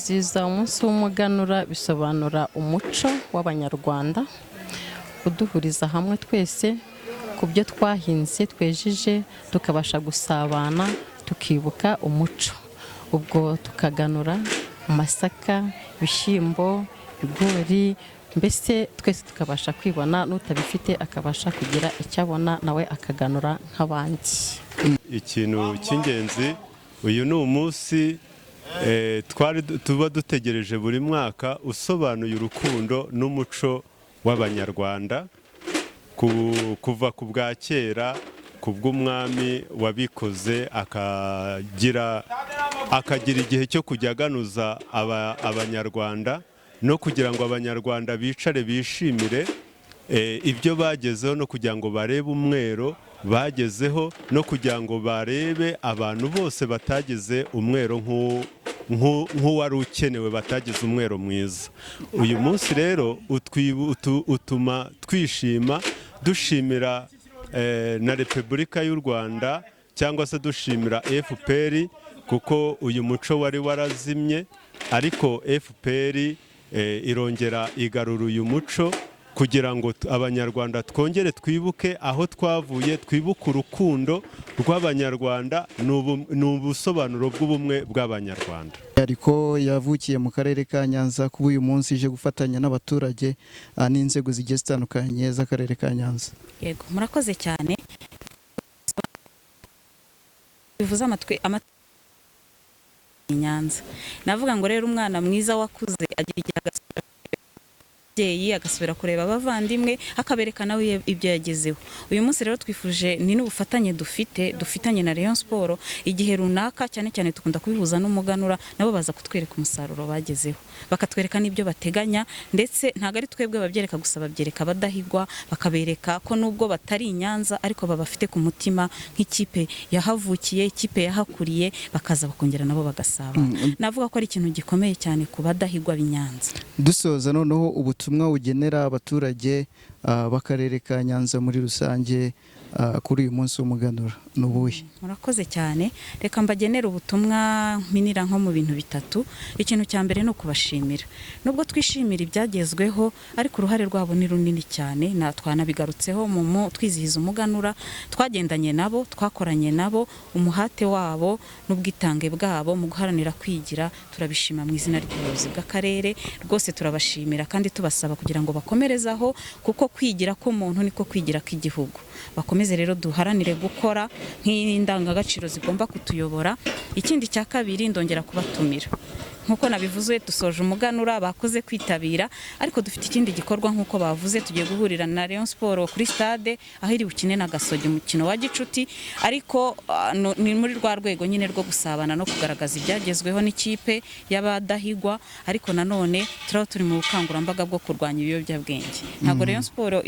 Kwizihiza umunsi w'umuganura bisobanura umuco w'Abanyarwanda uduhuriza hamwe twese ku byo twahinze, twejeje, tukabasha gusabana, tukibuka umuco. Ubwo tukaganura amasaka, ibishyimbo, ibigori, mbese twese tukabasha kwibona, n'utabifite akabasha kugira icyo abona, nawe akaganura nk'abandi. Ikintu cy'ingenzi, uyu ni umunsi twari tuba dutegereje buri mwaka, usobanuye urukundo n'umuco w'Abanyarwanda kuva ku bwa kera, ku bw'umwami wabikoze, akagira igihe cyo kujya aganuza Abanyarwanda, no kugira ngo Abanyarwanda bicare bishimire ibyo bagezeho, no kugira ngo barebe umwero bagezeho, no kugira ngo barebe abantu bose batageze umwero nk'uwari ukenewe, batagize umwero mwiza. Uyu munsi rero utuma twishima, dushimira na Repubulika y'u Rwanda, cyangwa se dushimira FPR, kuko uyu muco wari warazimye, ariko FPR irongera igarura uyu muco kugira ngo Abanyarwanda twongere twibuke aho twavuye, twibuke urukundo rw'Abanyarwanda. Ni ubusobanuro bw'ubumwe bw'Abanyarwanda. Ariko yavukiye mu karere ka Nyanza, kuba uyu munsi ije gufatanya n'abaturage n'inzego zigiye zitandukanye z'akarere ka Nyanza. Yego, murakoze cyane. Bivuze amatwi i Nyanza. Navuga ngo rero umwana mwiza wakuze agira igihe agasubira ababyeyi, agasubira kureba abavandimwe, akabereka nawe ibyo yagezeho. Uyu munsi rero twifuje, ni n'ubufatanye dufitanye na Rayon Sport, igihe runaka, cyane cyane dukunda kubihuza n'umuganura, nabo baza kutwereka umusaruro bagezeho, bakatwereka n'ibyo bateganya. Ndetse ntabwo ari twebwe babyereka gusa, babyereka abadahigwa, bakabereka ko nubwo batari i Nyanza ariko babafite ku mutima nk'ikipe yahavukiye, ikipe yahakuriye, bakaza bakongera nabo bagasabana. Navuga ko ari ikintu gikomeye cyane ku badahigwa b'i Nyanza. Dusoza noneho, ubutumwa ugenera abaturage b'akarere ka Nyanza muri rusange kuri uyu munsi w'umuganura ni ubuhe? Murakoze cyane. Reka mbagenere ubutumwa mpinira nko mu bintu bitatu. Ikintu cya mbere ni ukubashimira. Nubwo twishimira ibyagezweho, ariko uruhare rwabo ni runini cyane, na twanabigarutseho mu twizihiza umuganura. Twagendanye nabo, twakoranye nabo, umuhate wabo n'ubwitange bwabo mu guharanira kwigira turabishima mu izina ry'ubuyobozi bw'akarere. Rwose turabashimira kandi tubasaba kugira ngo bakomerezaho, kuko kwigira k'umuntu niko kwigira k'igihugu. Bakomeze rero, duharanire gukora nk'indangagaciro zigomba kutuyobora. Ikindi cya kabiri, ndongera kubatumira. Nk'uko nabivuze, dusoje umuganura, bakoze kwitabira, ariko dufite ikindi gikorwa. Nk'uko bavuze, tugiye guhurira na Rayon Sport kuri stade aho iri bukine na Gasogi umukino wa gicuti, ariko ni muri rwa rwego nyine rwo gusabana no kugaragaza ibyagezweho n'ikipe y'abadahigwa. Ariko nanone turaba turi mu bukangurambaga bwo kurwanya ibiyobyabwenge. Ntabwo Rayon Sport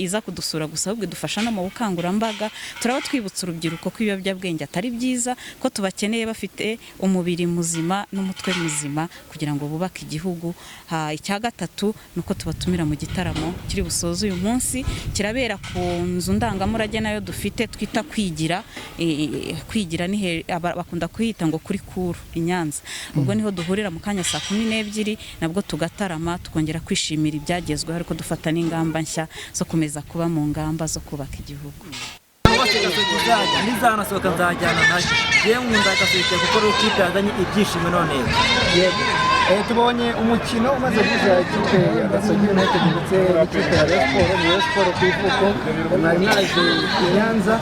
iza kudusura gusa, ahubwo idufasha no mu bukangurambaga. Turaba twibutsa urubyiruko ko ibiyobyabwenge atari byiza, ko tubakeneye bafite umubiri muzima n'umutwe muzima kugira ngo bubake igihugu. Icya gatatu ni uko tubatumira mu gitaramo kiri busoze uyu munsi, kirabera ku nzu ndangamurage nayo dufite twita Kwigira. Kwigira ni bakunda kuhita ngo kuri kuru i Nyanza. Ubwo niho duhurira mu kanya saa 12, nabwo tugatarama, tukongera kwishimira ibyagezweho, ariko dufata n'ingamba nshya zo komeza kuba mu ngamba zo kubaka igihugu. Hose Gasogi izajya nizanasohoka nzajyana nayo. Yewe, nkunda Gasogi cyane kuko ari ikipe yazanye ibyishimo none. Yego. Tubonye umukino umaze guhuza ikipe ya Gasogi United ndetse n'ikipe ya Rayon Sport. Ni Rayon Sport ku ivuko, mwari mwaje i Nyanza,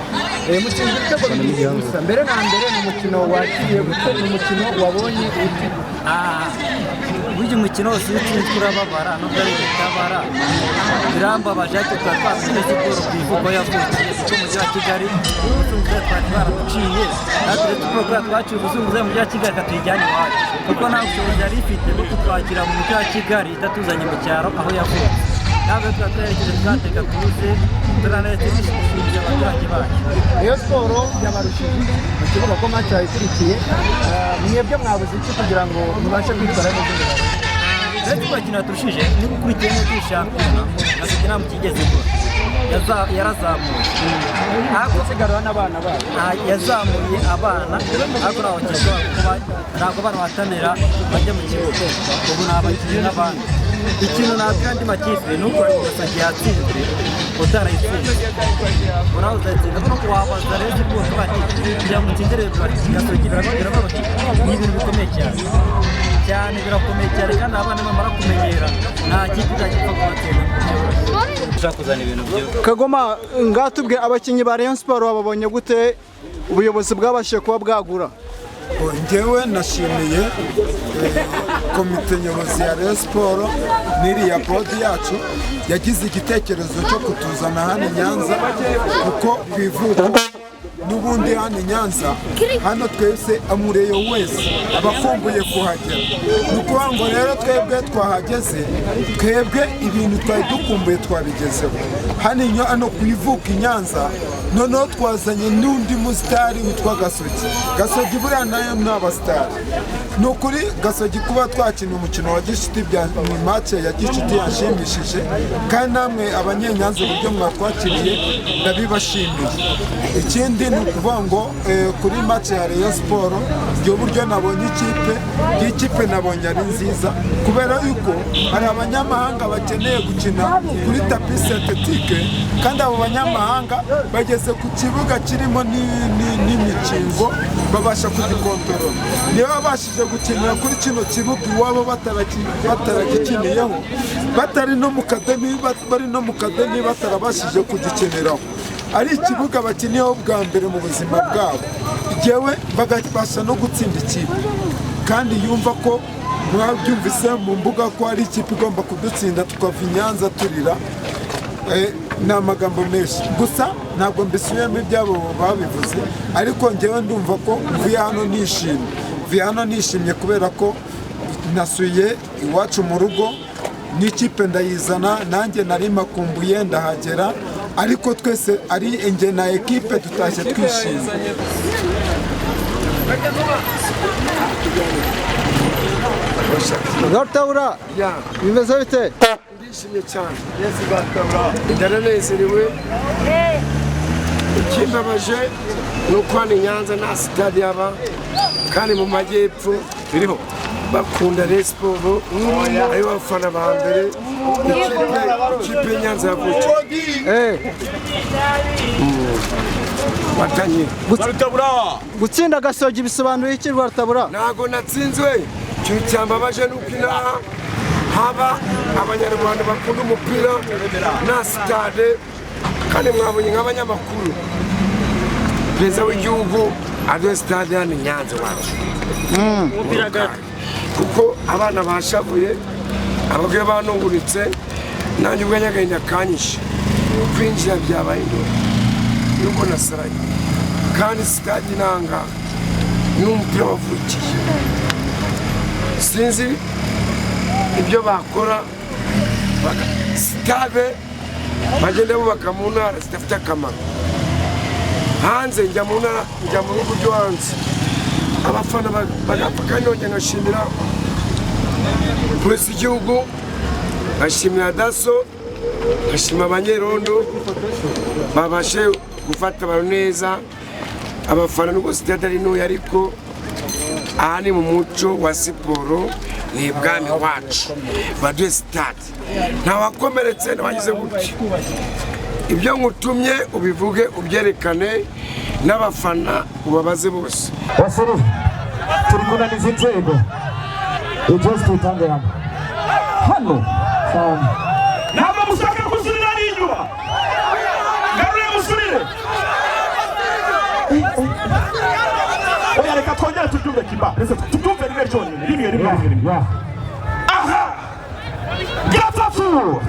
mutsinze ibitego bibiri gusa. Mbere na mbere, ni umukino wakiriye gute? Ni umukino wabonye ute? Burya umukino wose iyo utsinzwe urababara, nubwo ari bitabara birambabaje, ariko tuba twamenye siporo ku ivuko yavukiye, kuko umujyi wa Kigali ubuzunguzayi twari twarabuciye. Natwe rero siporo kubera twaciye ubuzunguzayi mu mujyi wa Kigali, katuyijyana iwacu, kuko nta bushobozi yari ifite bwo kutwakira mu mujyi wa Kigali itatuzanye mu cyaro aho yavutse. Ntabwo tuba twerekeje twateka tuze turanahetse dushimira abaturage bacu. Rayon Sport yabarushije mu kibuga ko match yayikurikiye. Mwebwe mwabuze iki kugira ngo mubashe kwitwara neza imbere? Rero twakina turushije, niba ukurikiye neza iyi shampiyona, Gasogi nta mukigeze igura. Yarazamuye ariko Isigarura n'abana babo. Yazamuye abana, ariko ntabwo bakishobora kuba, ntabwo abana bahatanira bajya mu kibuga. Ubu ni abakinnyi n'abandi. Ikintu nabwira andi makipe ni uko Gasogi yatsinzwe, utarayitsinze ubu nawe uzayitsinda. Kuko wabaza rero Siporo bati kugira ngo utsindire Gasogi, biravuga bati ni ibintu bikomeye cyane cyane, birakomeye cyane. Kandi abana bamara kumenyera, nta kipe izajya ipfa kubatsinda. Ushaka kuzana ibintu byo Kagoma, ngatubwe abakinnyi ba Rayon Sport babonye gute ubuyobozi bwabashije kuba bwagura? Njyewe nashimiye komite nyobozi ya Rayon Sport n'iriya board yacu yagize igitekerezo cyo kutuzana hano i Nyanza, kuko ku ivuko n'ubundi hano i Nyanza hano twese amureyo wese aba akumbuye kuhagera. Ni ukuvuga ngo rero twebwe twahageze, twebwe ibintu twari dukumbuye twabigezeho hano hano ku ivuko i Nyanza. Noneho twazanye n'undi musitari witwa Gasogi. Gasogi buriya nayo ni abasitari, ni ukuri. Gasogi kuba twakina umukino wa gishuti bya ni match ya gishuti yashimishije, kandi namwe Abanyenyanza uburyo mwatwakiriye ndabibashimiye. Ikindi ni ukuvuga ngo kuri match ya Rayon Sport, ibyo buryo nabonye ikipe y'ikipe nabonye ari nziza, kubera yuko hari abanyamahanga bakeneye gukina kuri tapis synthétique, kandi abo banyamahanga bageze ku kibuga kirimo n'imikingo babasha kugikontorora. Niba babashije gukinira kuri kino kibuga iwabo bataragikiniyeho, batari no mu kademi, bari no mu kademi batarabashije kugikiniraho, ari ikibuga bakiniyeho bwa mbere mu buzima bwabo, yewe bagabasha no gutsinda ikipe, kandi yumva ko mwabyumvise mu mbuga ko ari ikipe igomba kudutsinda tukava i Nyanza turira. Ni amagambo menshi gusa, ntabwo mbisubiyemo ibyabo babivuze, ariko njyewe ndumva ko mvuye hano nishimye, mvuye hano nishimye kubera ko nasuye iwacu mu rugo n'ikipe ndayizana, nanjye nari makumbuye ndahagera, ariko twese ari njye na ekipe dutashye twishimye. Rwarutabura, bimeze bite? Ndishimye cyane, ndaranezerewe. Ikimbabaje ni uko hano i Nyanza nta sitade yaba, kandi mu majyepfo biriho bakunda Rayon Sport, aribo bafana ba mbere ikipe y'Inyanza yavukiye watanye. Gutsinda Gasogi bisobanuye iki, Rwarutabura? Ntabwo natsinzwe. Ikintu cyambabaje ni uko inaha haba Abanyarwanda bakunda umupira nta sitade, kandi mwabonye nk'abanyamakuru perezida w'igihugu aduhe sitade hano i Nyanza iwacu, kuko abana bashavuye, abagore banunguritse, nanjye ubwo agahinda kanyishe, kwinjira byabaye indoro nubwo nasaraye, kandi sitade inanga ni umupira wavukiye. Sinzi ibyo bakora, sitade bagenda bubaka mu ntara zidafite akamaro. Hanze njya mu ntara, njya mu bihugu byo hanze, abafana bagapfa. Kandi nongera ngashimira polisi y'igihugu, ngashimira DASSO, ngashima abanyerondo babashe gufata abantu neza, abafana. Nubwo sitade ari ntoya, ariko aha ni mu muco wa siporo, ni ibwami wacu, baduhe sitade. Ntawakomeretse, ntawagize gutya. Ibyo nkutumye ubivuge, ubyerekane n'abafana ubabaze bose. Basore, turi kunaniza inzego, ibyo tubitange hano hano cyane. Ntabwo mushaka gusubira inyuma, garure musubire. Oya, reka twongere tubyumve kiba, reka tubyumve rimwe ryonyine, rimwe, rimwe, rimwe, rimwe. Aha, gatatu,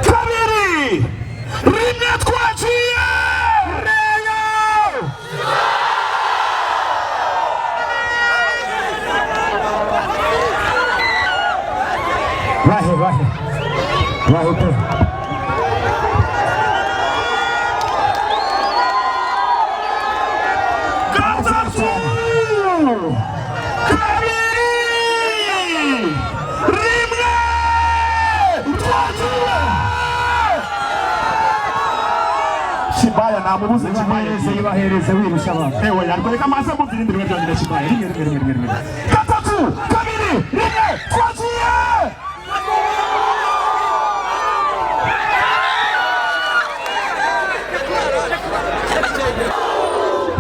kabiri, rimwe, twaciye Rayon. Bahe bahe bahe pe. Gatatu, kabiri, rimwe, twaciye. Kibaya namubuze Kibaya. Ibahereze, ibahereze, wirusha abantu. Ewe yarwo, reka maze mumva irindi rimwe ryonyine Kibaya. Rimwe, rimwe, rimwe, rimwe, rimwe, gatatu, kabiri, rimwe, twagiye!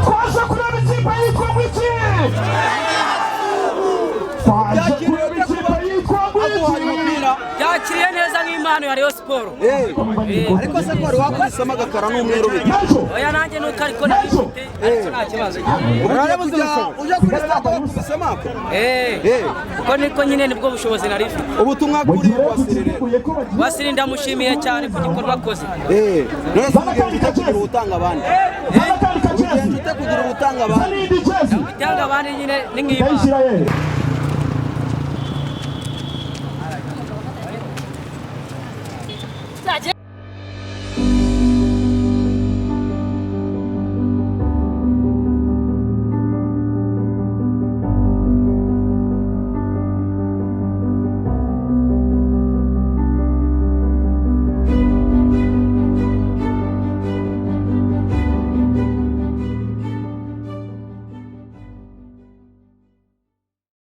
Twaje kureba ikipe yitwa ngwiki, twaje kureba ikipe yitwa ngwiki. Byakiriye neza nk'impano ya Rayon Sport. Ariko se ko wari wakubisemo agakara n'umweru bite? Oya, nanjye nuko ariko nabifite, ariko nta kibazo. Ujya kuri stade wakubisemo ako? Eh, kuko niko nyine nibwo bushobozi nari mfite. Ubutumwa kuri Wasiri rero? Wasiri ndamushimiye cyane ku gikorwa akoze. None se ubigenza ute kugira ubutanga abandi? Ubigenza ute kugira ubutanga abandi? Utanga abandi nyine ni nk'imana.